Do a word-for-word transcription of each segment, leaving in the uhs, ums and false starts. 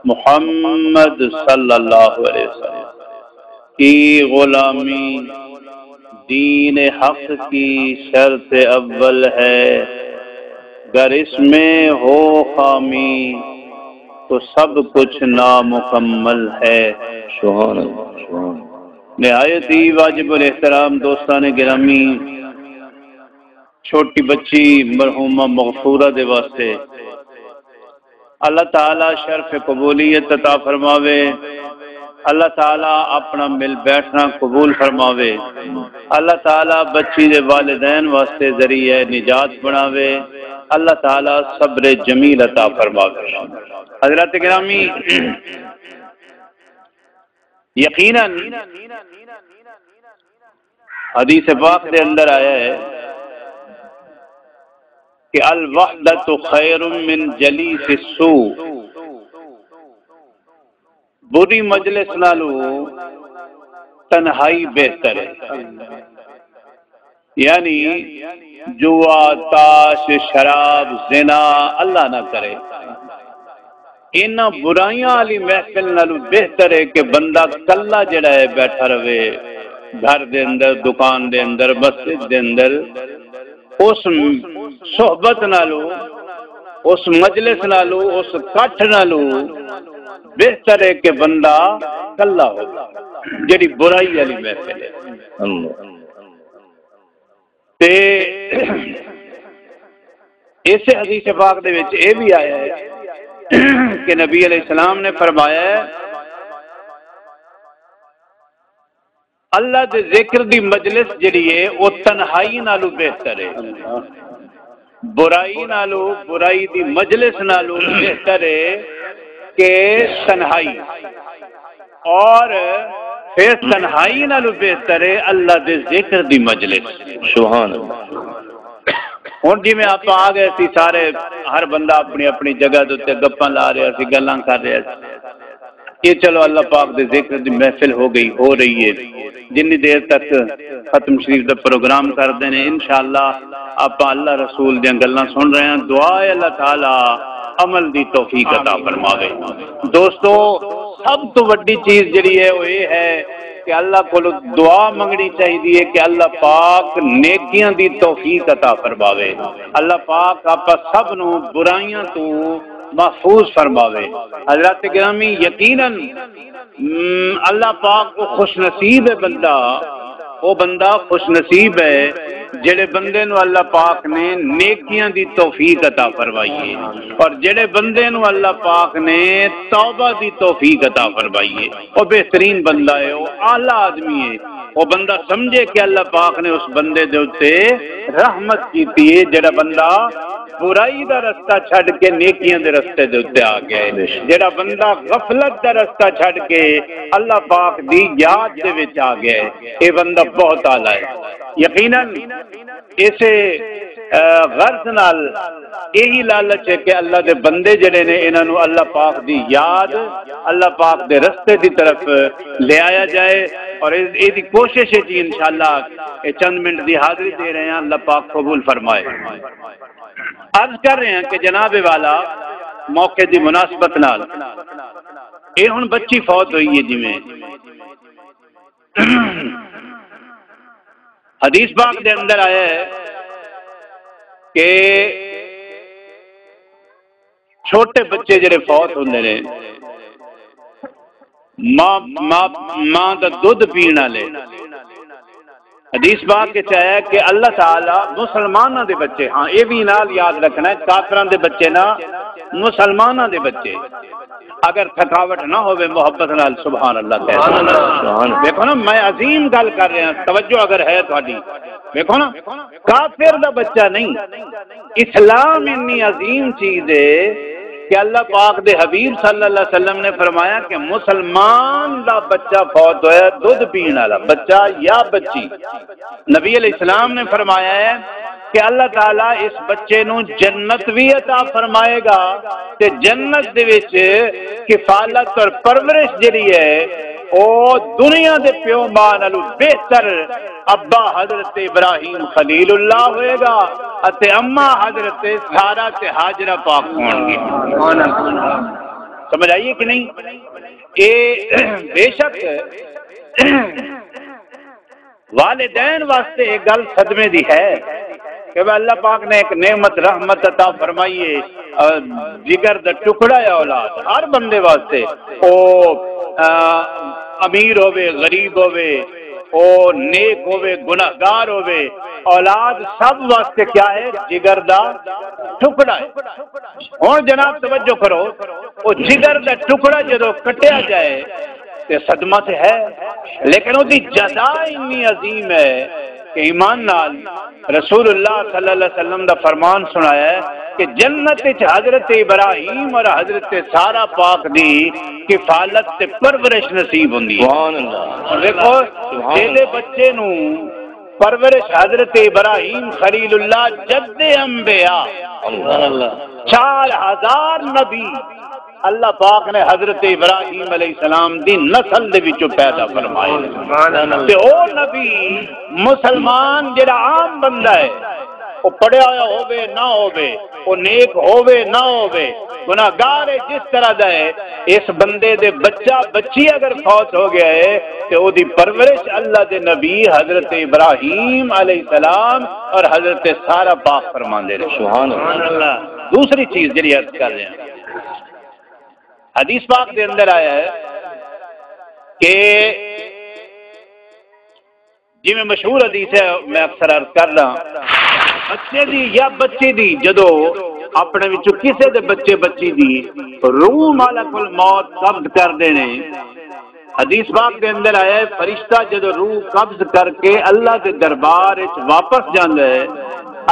محمد صلی اللہ علیہ وسلم کی غلامی دین حق کی شرط اول ہے، گر اس میں ہو خامی تو سب کچھ نامکمل ہے۔ سبحان اللہ، سبحان اللہ۔ نہایت ہی واجب الاحترام دوستان گرامی، چھوٹی بچی مرحومہ مغفورہ دے واسطے اللہ تعالیٰ شرف قبولیت عطا فرماوے، اللہ تعالیٰ اپنا مل بیٹھنا قبول فرماوے، اللہ تعالیٰ بچی دے والدین واسطے ذریعہ نجات بناوے، اللہ تعالیٰ صبر جمیل عطا فرماوے۔ حضرات گرامی، یقیناً حدیث پاک دے اندر آیا ہے کہ الوحدۃ خیر من جلیس السوء، بری مجلس نالوں تنہائی بہتر ہے۔ یعنی جوا، تاش، شراب، زنا، اللہ نہ کرے، انہاں برائیاں والی محفل نالوں بہتر ہے کہ بندہ کلا جڑا ہے بیٹھا رہے، گھر دے اندر، دکان دے اندر، مسجد دے اندر، اس صحبت نالوں، اس مجلس نالوں، اس کٹھ نالوں بہتر ہے کہ بندہ کلا ہو، جڑی برائی والی محفل ہے۔ تے اس حدیث پاک دے وچ اے بھی آیا ہے کہ نبی علیہ السلام نے فرمایا ہے، اللہ دے ذکر دی مجلس جڑی ہے، او تنہائی نالوں بہتر ہے، برائی نالوں، برائی دی مجلس نالوں بہتر ہے کہ تنہائی۔ اور پھر تنہائی نالوں بہتر ہے اللہ دے ذکر دی مجلس۔ سبحان اللہ۔ ہن جویں آپاں آ گئے سی سارے، ہر بندہ اپنی اپنی جگہ دے اتے گپاں لا رہیا سی، گلاں کر رہیا سی۔ یہ چلو اللہ پاک دے ذکر دی محفل ہو گئی، ہو رہی ہے۔ جنی دیر تک ختم شریف دا پروگرام کردے نے، انشاءاللہ آپاں اللہ رسول دیاں گلاں سن رہے ہیں۔ دعا ہے اللہ تعالیٰ عمل دی توفیق عطا فرماوے۔ دوستو، سب تو وڈی چیز جڑی ہے، وہ یہ ہے کہ اللہ کولوں دعا منگنی چاہیے کہ اللہ پاک نیکیاں دی توفیق عطا فرماوے، اللہ پاک آپاں سب نوں برائیاں توں محفوظ فرماوے۔ حضرات گرامی، یقیناً، م، اللہ پاک کو خوش نصیب ہے بندہ، وہ بندہ خوش نصیب ہے جڑے بندے نو اللہ پاک نے نیکیاں دی توفیق عطا فرمائی ہے، اور جڑے بندے نو اللہ پاک نے توبہ دی توفیق عطا فرمائی ہے، وہ بہترین بندہ ہے، وہ اعلیٰ آدمی ہے۔ وہ بندہ سمجھے کہ اللہ پاک نے اس بندے دے اُتے رحمت کیتی ہے، جڑا بندہ برائی دا رستہ چھڈ کے نیکیاں دے رستے دے اُتے آ گیا ہے، جڑا بندہ غفلت دا رستہ چھڈ کے اللہ پاک دی یاد دے وچ آ گیا ہے، یہ بندہ بہت اعلیٰ ہے۔ یقیناً اسے، آ، غرض نال یہی لالچ ہے کہ اللہ دے بندے جڑے نے، انہاں نوں اللہ پاک دی یاد، اللہ پاک دے رستے دی طرف لے آیا جائے، اور اے، اے دی کوشش ہے جی، انشاءاللہ اے چند منٹ دی حاضری دے رہے ہیں، اللہ پاک قبول فرمائے۔ عرض کر رہے ہیں کہ جناب والا، موقع دی مناسبت نال، اے ہن بچی فوت ہوئی ہے جویں، حدیث پاک دے اندر آیا ہے کہ چھوٹے بچے جڑے فوت ہوندے نے، ماں، ماں، ماں دا دودھ پین والے، حدیث پاک وچ آیا کہ اللہ تعالیٰ مسلماناں دے بچے، ہاں، اے وی نال یاد رکھنا ہے، کافراں دے بچے نہ، مسلماناں دے بچے۔ اگر تھکاوٹ نہ ہووے، محبت نال سبحان اللہ کہہ سبحان اللہ۔ سبحان اللہ۔ دیکھو نا، میں عظیم گل کر رہا، توجہ اگر ہے تہاڈی۔ دیکھو نا، کافر دا بچہ نہیں، اسلام اتنی عظیم چیز ہے کہ اللہ پاک دے حبیب صلی اللہ علیہ وسلم نے فرمایا کہ مسلمان دا بچہ فوت ہویا، دودھ پین والا بچہ یا بچی، نبی علیہ السلام نے فرمایا ہے کہ اللہ تعالیٰ اس بچے نوں جنت بھی عطا فرمائے گا، تے جنت دے وچ کفالت اور پرورش جڑی ہے، او دنیا دے پیو ماں نالوں بہتر ابا حضرت ابراہیم خلیل اللہ ہوئے گا، اتے اماں حضرت سارہ تے ہاجرہ پاک ہون گی۔ سمجھ آئی ہے کہ نہیں؟ اے بے شک والدین واسطے یہ گل صدمے دی ہے کہ وہ اللہ پاک نے ایک نعمت، رحمت عطا فرمائی ہے، اور جگر دا ٹکڑا ہے اولاد ہر بندے واسطے۔ او آ، امیر ہوے، غریب ہوے، او نیک ہوے، گناہگار ہوے، اولاد سب واسطے کیا ہے؟ جگر دا ٹکڑا ہے۔ ہن جناب توجہ کرو، او جگر دا ٹکڑا جدوں کٹیا جائے تے صدمہ تے ہے، لیکن او دی جزا اتنی عظیم ہے کہ ایمان نال رسول اللہ صلی اللہ علیہ وسلم دا فرمان سنایا ہے کہ جنت وچ حضرت ابراہیم اور حضرت سارہ پاک دی کفالت تے پرورش نصیب ہوندی ہے۔ سبحان اللہ۔ دیکھو، سبحان تیرے اللہ۔ بچے نوں پرورش حضرت ابراہیم خلیل اللہ جد انبیاء، سبحان اللہ۔ چار ہزار نبی اللہ پاک نے حضرت ابراہیم علیہ السلام دی نسل دے وچوں پیدا فرمائے۔ سبحان اللہ۔ تے او نبی مسلمان جڑا عام بندہ ہے، او پڑھیا ہویا ہووے نہ ہووے، او نیک ہووے نہ ہووے، گناہگار ہے جس طرح دا ہے، اس بندے دے بچہ بچی اگر فوت ہو گیا ہے تے او دی پرورش اللہ دے نبی حضرت ابراہیم علیہ السلام اور حضرت سارہ پاک فرماندے نے۔ سبحان اللہ۔ دوسری چیز جڑی عرض کر رہے ہیں، حدیث پاک دے اندر آیا ہے کہ جویں مشہور حدیث ہے، میں اکثر عرض کردا، بچے دی یا بچی دی جدوں اپنے وچوں کسے دے بچے بچی دی روح ملک الموت قبض کر دینے، حدیث پاک دے اندر آیا ہے، فرشتہ جدوں روح قبض کر کے اللہ دے دربار وچ واپس جاندا ہے،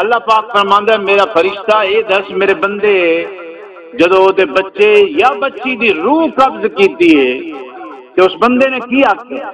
اللہ پاک فرماندا ہے، میرا فرشتہ، اے دس میرے بندے، جدوں او دے بچے یا بچی دی روح قبض کیتی ہے، تے اس بندے نے کی آکھیا؟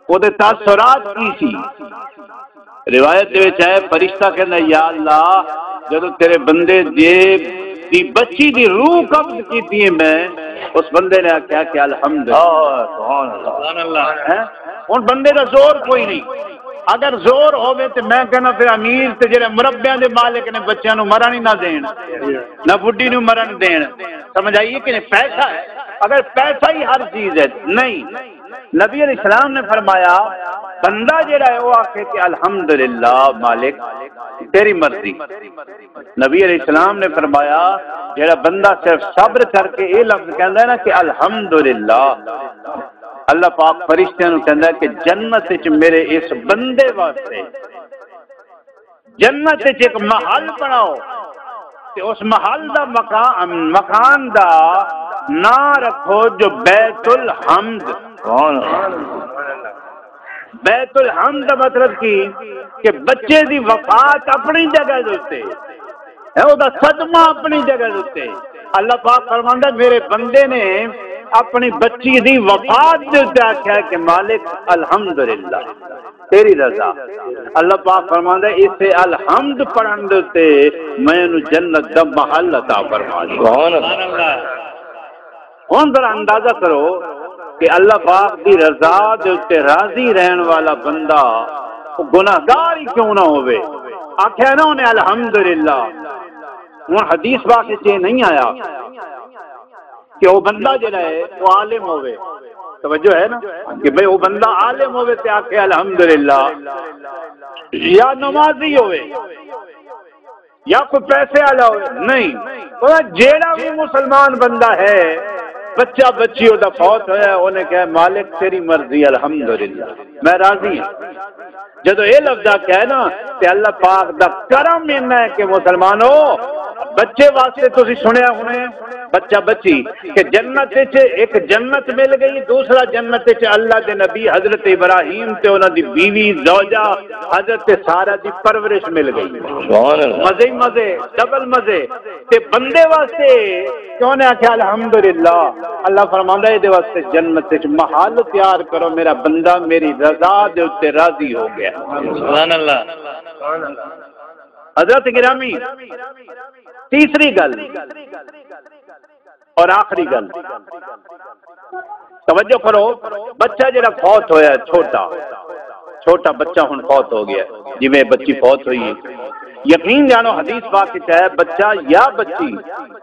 او دے تاثرات کی سی؟ روایت دے وچ آئے، فرشتہ کہندا، یا اللہ، جدوں تیرے بندے دے دی بچی دی روح قبض کیتی ہے میں، اس بندے نے آکھیا کہ الحمدللہ۔ آہ، سبحان اللہ۔ سبحان اللہ۔ ہیں؟ ہن بندے دا زور کوئی نہیں۔ اگر زور ہووے تے میں کہنا پھر امیر تے جڑے مربیاں دے مالک نے بچیاں نوں مرن ہی نہ دین، نہ بڈھی نوں مرن دین۔ سمجھ آئی ہے کہ نہیں؟ پیسہ ہے، اگر پیسہ ہی ہر چیز ہے، نہیں۔ نبی علیہ السلام نے فرمایا، بندہ جڑا ہے وہ آکھے کہ الحمدللہ مالک، تیری مرضی۔ نبی علیہ السلام نے فرمایا، جڑا بندہ صرف صبر کر کے یہ لفظ کہندا ہے نا کہ الحمدللہ، اللہ پاک فرشتیاں نوں کہندا ہے کہ جنت وچ میرے اس بندے واسطے جنت وچ ایک محل بناؤ تے اس محل دا مکان، مکان دا ناں رکھو جو بیت الحمد۔ سبحان اللہ۔ بیت الحمد دا مطلب کی کہ بچے دی وفات اپنی جگہ دے اتے ہے، او دا صدمہ اپنی جگہ دے اتے۔ اللہ پاک فرماندا، میرے بندے نے اپنی بچی دی وفات دے اتے آکھیا کہ مالک الحمدللہ، تیری رضا۔ اللہ پاک فرماندا، اسے الحمد پڑھن دے اتے میں اینوں جنت دا محل عطا فرما ݙینداں۔ سبحان اللہ۔ ہن ذرا اندازہ کرو کہ اللہ پاک دی رضا دے اتے راضی رہن والا بندہ، او گناہگار ہی کیوں نہ ہووے، آکھیا نا انہیں الحمدللہ۔ ہن حدیث پاک وچ یہ نہیں آیا کہ وہ بندہ جڑا ہے وہ عالم ہووے۔ توجہ ہے نا کہ بھئی وہ بندہ عالم ہووے تے آکھے الحمدللہ، یا نمازی ہووے، یا کوئی پیسے والا ہووے، نہیں۔ وہ جیڑا بھی مسلمان بندہ ہے، بچہ بچی وہ فوت ہویا ہے، انہیں کہا، مالک تیری مرضی، الحمدللہ، میں راضی ہوں۔ جدوں یہ لفظ آکھیا ہے نا، تے اللہ پاک دا کرم اینا ہے کہ مسلمانو، بچے واسطے تسی سنیا ہونے، بچہ بچی کہ جنت وچ ایک جنت مل گئی، دوسرا جنت وچ اللہ دے نبی حضرت ابراہیم تے انہاں دی بیوی زوجہ حضرت سارہ دی پرورش مل گئی۔ سبحان اللہ۔ مزے ہی مزے، ڈبل مزے۔ تے بندے واسطے کیوں نے آکھیا الحمدللہ؟ اللہ فرماندا ہے، اے دے واسطے جنت وچ محل تیار کرو، میرا بندہ میری رضا دے اتے راضی ہو گیا۔ سبحان اللہ۔ حضرات گرامی، تیسری گل اور آخری گل، توجہ کرو، بچہ جڑا فوت ہویا ہے، چھوٹا، چھوٹا بچہ ہن فوت ہو گیا، جویں بچی فوت ہوئی ہے، یقین جانو حدیث پاک وچ ہے، بچہ یا بچی،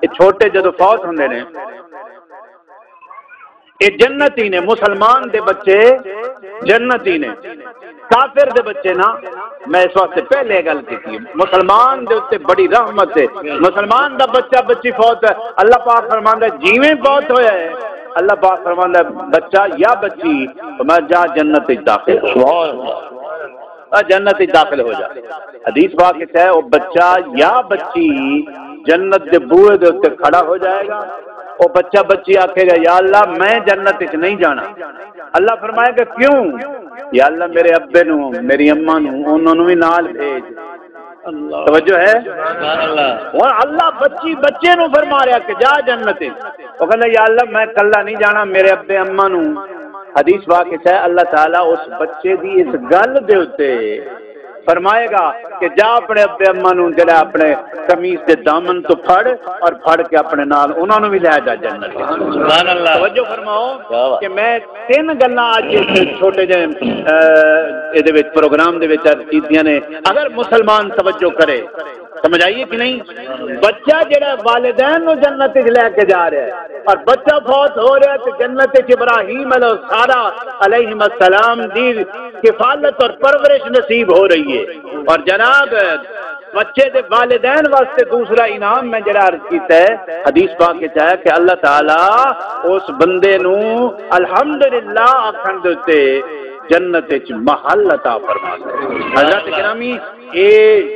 اے چھوٹے جدوں فوت ہوندے نے، اے جنتی نے، مسلمان دے بچے جنتی نے، کافر دے بچے نا۔ میں اس واسطے پہلے گل کیتی ہے، مسلمان دے اُتے بڑی رحمت ہے۔ مسلمان دا بچہ بچی فوت ہے، اللہ پاک فرماندا ہے، جیویں فوت ہویا ہے، اللہ پاک فرماندا ہے، بچہ یا بچی، فرمایا، جا جنت وچ داخل ہو۔ سبحان اللہ۔ آ جنت وچ داخل ہو جا۔ حدیث پاک وچ ہے، او بچہ یا بچی جنت دے بوئے دے اُتے کھڑا ہو جائے گا۔ او بچہ بچی آکھے گا، یا اللہ، میں جنت وچ نہیں جانا۔ اللہ فرمائے گا، کیوں؟ یا اللہ، میرے ابے نو، میری اماں نو، انہاں نو بھی نال بھیج۔ اللہ۔ توجہ ہے؟ سبحان اللہ۔ ہن اللہ بچی بچے نو فرما رہا کہ جا جنت وچ۔ او کہندا، یا اللہ، میں کلا نہیں جانا، میرے ابے اماں نو۔ حدیث پاک وچ ہے، اللہ تعالیٰ اس بچے دی اس گل دے اُتے فرمائے گا کہ جا اپنے ابے اماں نو، جڑا، اپنے قمیص دے دامن تو پھڑ اور پھڑ کے اپنے نال انہاں نو بھی لے جا جنت۔ سبحان اللہ۔ توجہ فرماؤ۔ کیا بات۔ کہ میں تین گلاں اج اس چھوٹے جے، اے، اے دے وچ، پروگرام دے وچ عرض کیتیاں نے۔ اگر مسلمان توجہ کرے، سمجھ آئی ہے کہ نہیں؟ بچہ جڑا والدین نو جنت وچ لے کے جا رہا ہے اور بچہ فوت ہو رہا ہے تو جنت وچ ابراہیم علیہ، سارہ علیہم السلام دی کفالت اور پرورش نصیب ہو رہی ہے۔ اور جناب، بچے دے والدین واسطے دوسرا انعام میں جڑا عرض کیتا ہے، حدیث پاک وچ آیا کہ اللہ تعالیٰ اس بندے نو الحمدللہ آکھن دے اُتے جنت وچ محل عطا فرما دے۔ حضرات گرامی، اے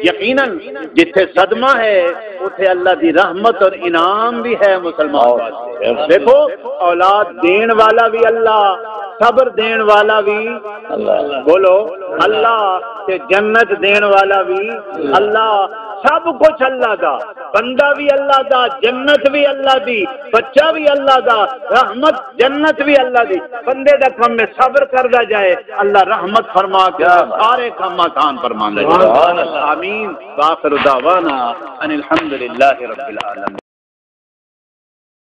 یقیناً جتھے صدمہ ہے، اتھے اللہ دی رحمت اور انعام بھی ہے مسلمان واسطے۔ دیکھو، اولاد دین والا بھی اللہ، صبر دین والا بھی اللہ۔ بولو، اللہ، تے جنت دین والا بھی اللہ۔ سب کچھ اللہ دا، بندہ بھی اللہ دا، جنت بھی اللہ دی، بچہ بھی اللہ دا، رحمت جنت بھی اللہ دی۔ بندے دا کم ہے صبر کردا جائے، اللہ رحمت فرما کے کیا بات۔ سارے کم آسان فرماندا جائے۔ سبحان اللہ۔ آمین۔ وآخر دعوانا ان الحمد للہ رب العالمین۔